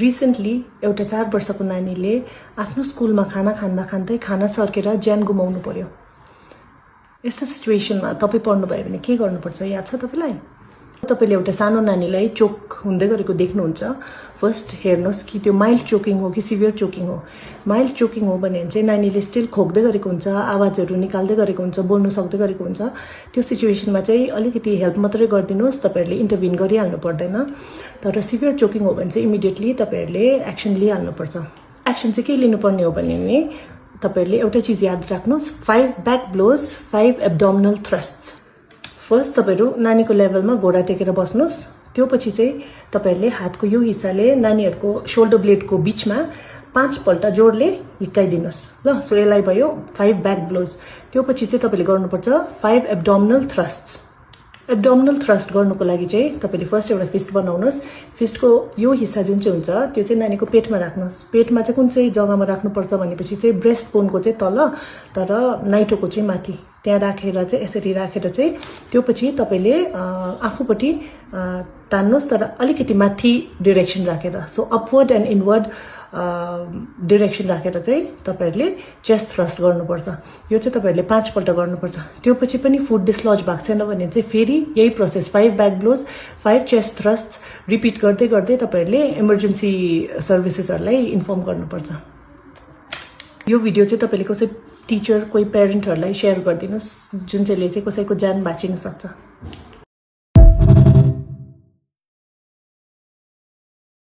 Recently एउटा 4 वर्षको नानीले आफ्नो स्कुलमा खाना खाँदै खाना सर्केर ज्यान गुमाउनु पर्यो। यस्ता सिचुएसनमा तपाईं पर्नु भयो भने के गर्नुपर्छ याद छ तपाईलाई? तपाईले एउटा सानो नानीलाई चोक हुँदै गरेको देख्नुहुन्छ, फर्स्ट हेर्नुहोस् कि त्यो माइल्ड चोकिङ हो कि सिभियर चोकिङ हो। माइल्ड चोकिङ हो भने चाहिँ नानीले स्टिल खोक्दै गरेको हुन्छ, आवाजहरू निकाल्दै गरेको हुन्छ, बोल्न सक्दै गरेको हुन्छ। त्यो सिचुएसनमा चाहिँ अलिकति हेल्प मात्रै गरिदिनुहोस्, तपाईहरुले इन्टरभिन गरिहाल्नु पर्दैन। तर सिभियर चोकिङ हो भने चाहिँ इमिडिएटली तपाईहरुले एक्सन लिइहाल्नुपर्छ। एक्सन चाहिँ के लिनुपर्ने हो भने नि तपाईहरुले एउटा चीज याद राख्नुहोस्, 5 बैक ब्लोज, 5 एब्डोमिनल थ्रस्ट्स। फर्स्ट तपाईहरु नानीको लेभलमा घोडा टेकेर बस्नुस्। त्यो पछि चाहिँ तपाईहरुले हातको यो हिस्साले नानीहरुको शोल्डर ब्लेडको बीचमा 5 पल्ट जोडले हिर्काइदिनुस्। ल, सो यसलाई भयो 5 बैक ब्लोज। त्यो पछि चाहिँ तपाईले गर्नुपर्छ 5 एब्डोमिनल थ्रस्ट्स। एब्डोमिनल थ्रस्ट गर्नुको लागि चाहिँ तपाईले फर्स्ट एउटा फिस्ट बनाउनुस्। फिस्टको यो हिस्सा जुन चाहिँ हुन्छ त्यो चाहिँ नानीको पेटमा राख्नुस्। पेटमा चाहिँ कुन चाहिँ जग्गामा राख्नुपर्छ भनेपछि चाहिँ ब्रेस्ट बोनको चाहिँ तल, तर नाइटोको चाहिँ माथि, त्यहाँ राखेर चाहिँ यसरी राखेर चाहिँ त्यो पछि तपाईले आफूपट्टि तान्नुस्, तर अलिकति माथि डाइरेक्सन राखेर, so upward and inward direction राखेर चाहिँ तपाईहरुले चेस्ट थ्रस्ट गर्नुपर्छ। यो चाहिँ तपाईहरुले 5 पल्ट गर्नुपर्छ। त्यो पछि पनि फुड डिस्लज भएको छैन भने चाहिँ फेरि यही process 5 back blows, 5 chest thrust repeat गर्दै गर्दै तपाईहरुले इमर्जेन्सी सर्भिसेसहरुलाई इन्फर्म गर्नुपर्छ। यो भिडियो चाहिँ तपाईले कसै टिचर, कोही प्यारेन्टहरुलाई शेयर गरिदिनुस् जुन चाहिँले चाहिँ कसैको ज्यान बाँचिन सक्छ।